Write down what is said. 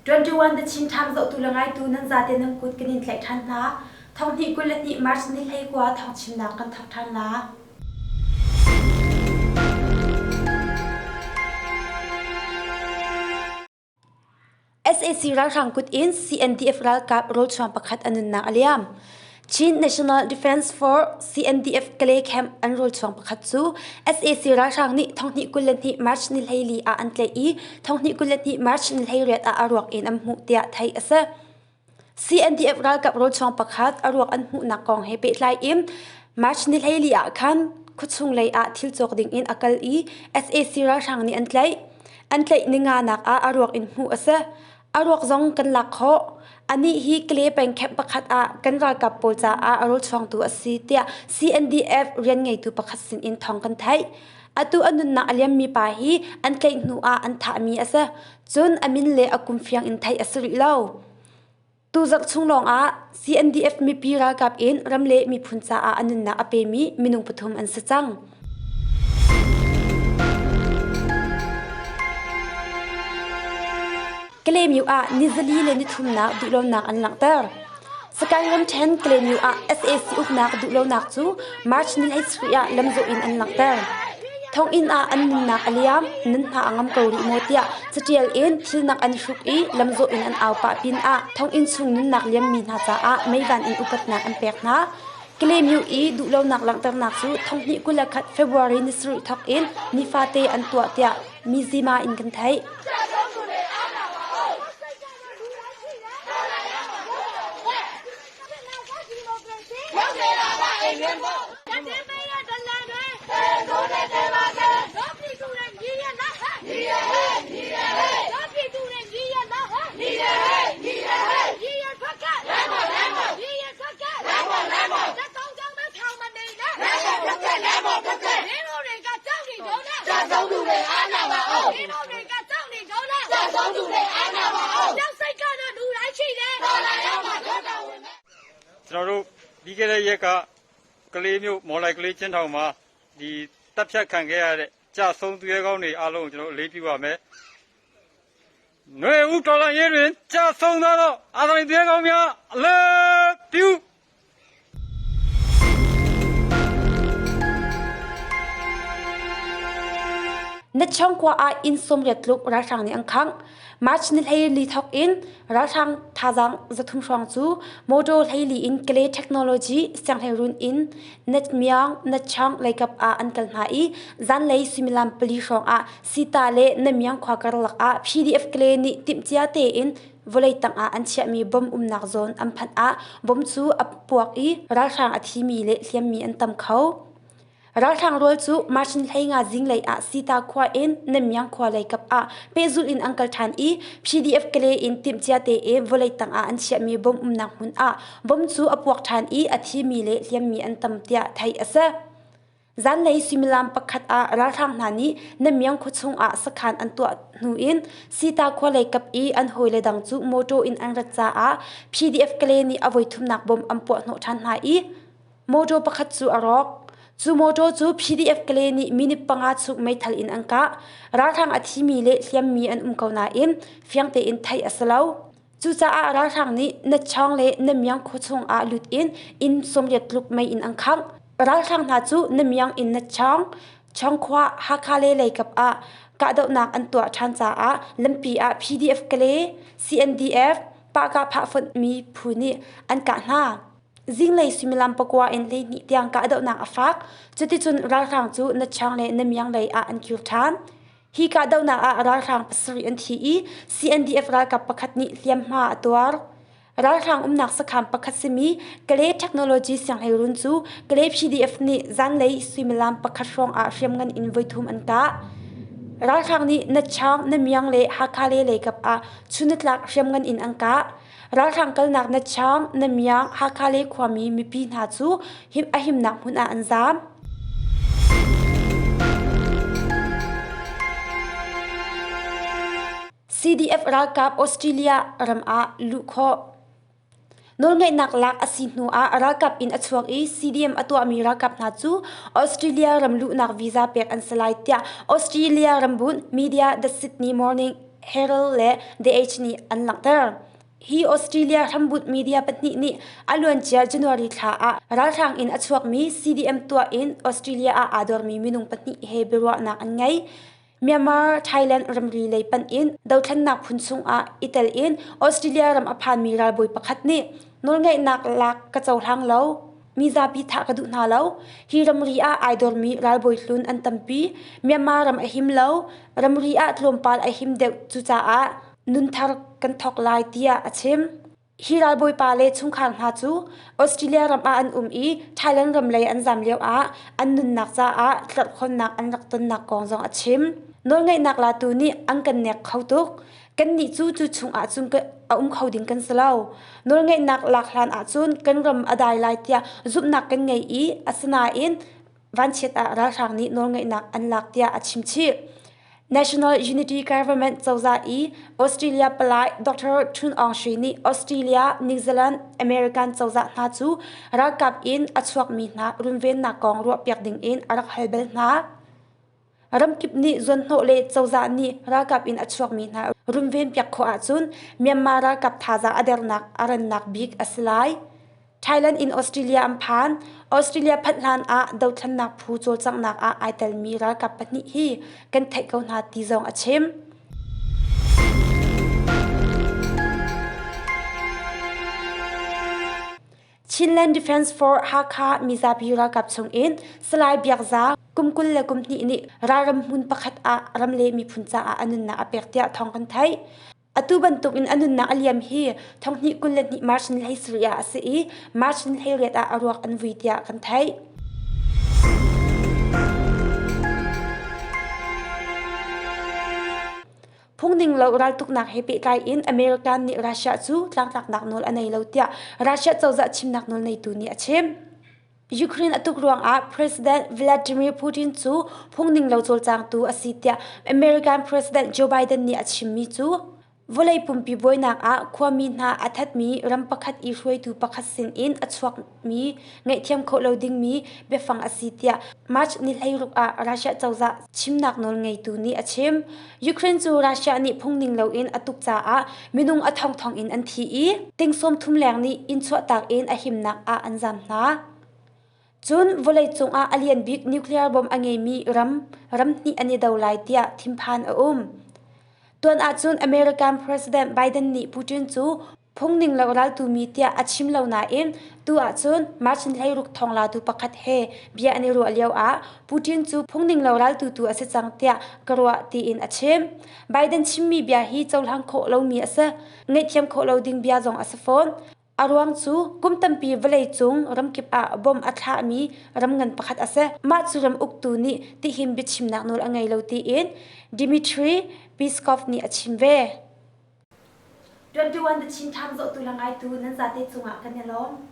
21 The Chin Times zohtu le ngaitu nan zate nan kut kan in tlaih ṭhan hna. Thonghnih 22 March ni 19 thawngchimnak kan thawk ṭhan la. Sac ralhrang kut in CNDF ralkap rawlchuang pakhat a nunnak a liam. Chin National Defence Force CNDF Kalay Camp an rawlchuang pakhat cu sac ralhrang nih thonghnih 22 March ni 14 ah an tlaih i thonghnih 22 March ni 18 ah a ruak in an hmuh tiah theih a si. CNDF ralkap rawlchuang pakhat a ruak an hmuhnak kong he pehtlai in March ni 14 ah khan khuachung lei ah thil cawk ding in a kal i sac ralhrang nih an tlaih. An tlaih ninga nak ah a ruak in hmuh a si. A ruak zong kan lak khawh. Anih hi Kale peng camp pakhat ah kan ralkap pawl caah a rawlchuangtu a si tiah CNDF rian ngeitu pakhat sin in thawng kan theih. Atu a nunnak a liammi pa hi an tlaih hnu ah an thahmi a si. Cun a min le a kum fiang in theih a si rih lo. Tuzarh chung lawngah CNDF mipi ralkap in ram le miphun caah a nunnak a pemi minung pathum an si cang. Kalaymyo ah nizali le nithumnak duhlonak an langhter. Sagaing ramṭhen Kalaymyo ah sac uknak duhlonak cu March ni 13 ah lamzawh in an langhter. Thonginn ah an nunnak a liam, nan hna a ngam ko rih maw tiah caṭial in thilnak an i hruk i lamzawh in an au pah pinah thonginn chung nunnak liammi hna caah meivan in upatnak an pek hna. Kalaymyo i duhlonak langhternak cu thonghnih 21 February ni sarih thawk in nifate an tuah tiah Mizzima in kan theih. ကျွန်တော်တို့ပြီးခဲ့တဲ့ရက်ကကလေးမျိုးမော်လိုက်ကလေးချင်းထောင်မှာဒီတပ်ဖြတ်ခံခဲ့ရတဲ့ကြဆုံးသူရဲကောင်းတွေအားလုံးကိုကျွန်တော်တို့အလေးပြုပါမယ်။ຫນွေဦးတော်လန်ရေးတွင်ကြဆုံးသောအာသံသူရဲကောင်းများအလေးပြု Natchawng khua ah inn 80 tluk ralhrang nih an khangh. March ni 14 thawk in ralhrang thazaang 300 hrawng cu motor 14 in Kalay Technology sianghleirun in Natmyang, Natchawng leikap ah an kal hna i zanlei suimilam pali hrawng ah Sita le Namyang khua karlak ah PDF Kalay nih timhcia tein vawlei tangah an chiahmi bom umnak zawn an phanh ah bom cu a puak i ralhrang a thimi le hliammi an tam kho. Ralhrang rual cu March 15 zinglei ah Sita khua in Namyang khua lei kap ah pehzulh in an kal ṭhan i PDF Kale in timhcia tein vawlei tangah an chiahmi bom umnak hmun ah bom cu a puak ṭhan i a thimi le hliammi an tam tiah theih a si. Zanlei suimilam pakhat ah ralhrang hna nih Namyang khuachung ah sakhan an tuah hnu in Sita khua lei kap i an hawile dang cu mawṭaw in an rat caah PDF Kale nih a voithumnak bom an puah hnawh ṭhan hna i mawṭaw pakhat cu a rawk. Cu mawṭaw cu PDF Kale nih minute panga chung meithal in an kah. Ralhrang a thimi le hliammi an um ko nain fiang tein theih a si lo. Cucaah ralhrang nih Natchawng le Namyang khua chungah lut in inn 80 tluk mei in an khangh. Ralhrang hna cu Namyang in Natchawng, Chawngkhua, Hakha le leikap ah kahdohnak an tuah ṭhan caah lampi ah PDF Kale, CNDF, Pahkahphah fonhmi phu nih an kah hna. Zinglei suimilam pakua in 12 tiang kahdohnak a fak. Cuticun ralhrang cu Natchawng le Namyang lei ah an kir ṭhan. Hi kahdohnak ah ralhrang pasarih an thi i CNDF ralkap pakhat nih hliamhma a tuar. Ralhrang umnak sakhan pakhat simi Kalay Technology sianghleirun cu Kalay PDF nih zanlei suimilam pakhat hrawng ah hriamngan in voithum an kah. Ralhrang nih Natchawng, Namyang le Hakha le leikap ah chunnitlak hriamngan in an kah. Ralhrang kalnak Natchawng, Namyang, Hakha le khuami mipi hna cu a himnak hmun ah an zaam. CDF ralkap Australia ram ah luh khawh. Nawlngeihnak lak a si hnu ah ralkap in a chuak i CDM a tuahmi ralkap hna cu Australia ram luhnak visa pek an si lai tiah Australia rambunh media The Sydney Morning. Herald le The Age nih an langhter. Hi Australia hrambunh media pahnih nih a luancia January thla ah ralhrang in a chuakmi CDM tuah in Australia ah aa dormi minung pahnih he biaruahnak an ngei. Myanmar Thailand ramri lei panh in dothlennak phun chungah i tel in Australia ram a phanmi ralbawi pakhat nih nawlngeihnak lak ka cohlang lo. Mizapi thah ka duh hna lo. Hi ramri ah ai dormi ralbawi hlun an tampi. Myanmar ram a him lo. Ramri ah tlawmpal a him deuh cucaah nunthar kan thawk lai tiah a chim. Hi ralbawipa le chungkhar hna cu Australia ram ah an um i Thailand ram lei an zam lioah an nunnak caah tlerhkhonnak an rak tonnak kong zong a chim. Nawlngeihnak latu nih an kan nek kho tuk. Kannih cu cu chung ahcun a um kho ding kan si lo. Nawlngeihnak lak hlan ahcun kan ram a dai lai tiah zumhnak kan ngei i asinain vanchiat ah ralhrang nih nawlngeihnak an lak tiah a chim chih. National Unity Government cozah i Australia palai Dr. Tun Aung Shwe nih Australia, New Zealand, American cozah hna cu ralkap in a chuakmi hna runvennak kong ruahpiak ding in a rak hal bal hna. Ramkip nih zuanhnawh le cozah nih ralkap in a chuakmi hna runvenpiak khawh ahcun Myanmar ralkap thazaang a dernak a rannak bik a si lai. Thailand in Australia an phan. Australia phanh hlan ah dothlennak phu cawlcanghnak ah ai telmi ralkap pahnih hi kan theih ko hna ti zong a chim. Chinland Defence Force Hakha mizapi ralkap chungin Salai Biak Za kum 21 nih ralram hmun pakhat ah ram le miphun caah a nunnak a pek tiah thawng kan theih. Atu bantuk in a nunnak a liam hi thonghnih 22 March ni 17 ah a si i March ni 18 ah a ruak an vui tiah kan theih. Phungning lo raltuknak he pehtlai in American nih Russia cu tlangtlaknak nawl a nei lo tiah Russia cozah chimnak nawl neitu nih a chim. Ukraine a tuk ruangah President Vladimir Putin cu phungning lo cawlcangtu a si tiah American President Joe Biden nih a chimmi cu vawlei pumpi buainak ah khuami hna a thatmi ram pakhat i hruaitu pakhat sinin a chuakmi ngaihthiam khawh lo dingmi biafang a si tiah March ni 16 ah Russia cozah chimnak nawl ngeitu nih a chim. Ukraine cu Russia nih phungning loin a tuk caah minung a thongthong in an thi i ting 30 leng nih inn chuahtak in a himnak ah an zam hna. Cun vawleicung ah a lian bik nuclear bomb a ngeimi ram ram hnih an i do lai tiah thinphan a um. Tuan ahcun American President Biden nih Putin cu Phungning lo raltumi tiah a chim lo nain tu ahcun March ni 16 thawnglatu pakhat he bia an i ruah lioah Putin cu phungning lo raltutu a si cang tiah ka ruah tiin a chim. Biden chimmi bia hi cohlang khawh lomi a si. Ngaihthiam khawh lo ding bia zong a si fawn. A ruang cu kum tampi vawleicung ramkip ah bom a thlahmi ram ngan pakhat a si. Mah cu ram uktu nih tihin biachimnak nawl a ngei lo tiin Dmitry Peskov nih a chim ve. 21 The Chin Times zohtu le ngaitu nan zate cungah kan i lawm.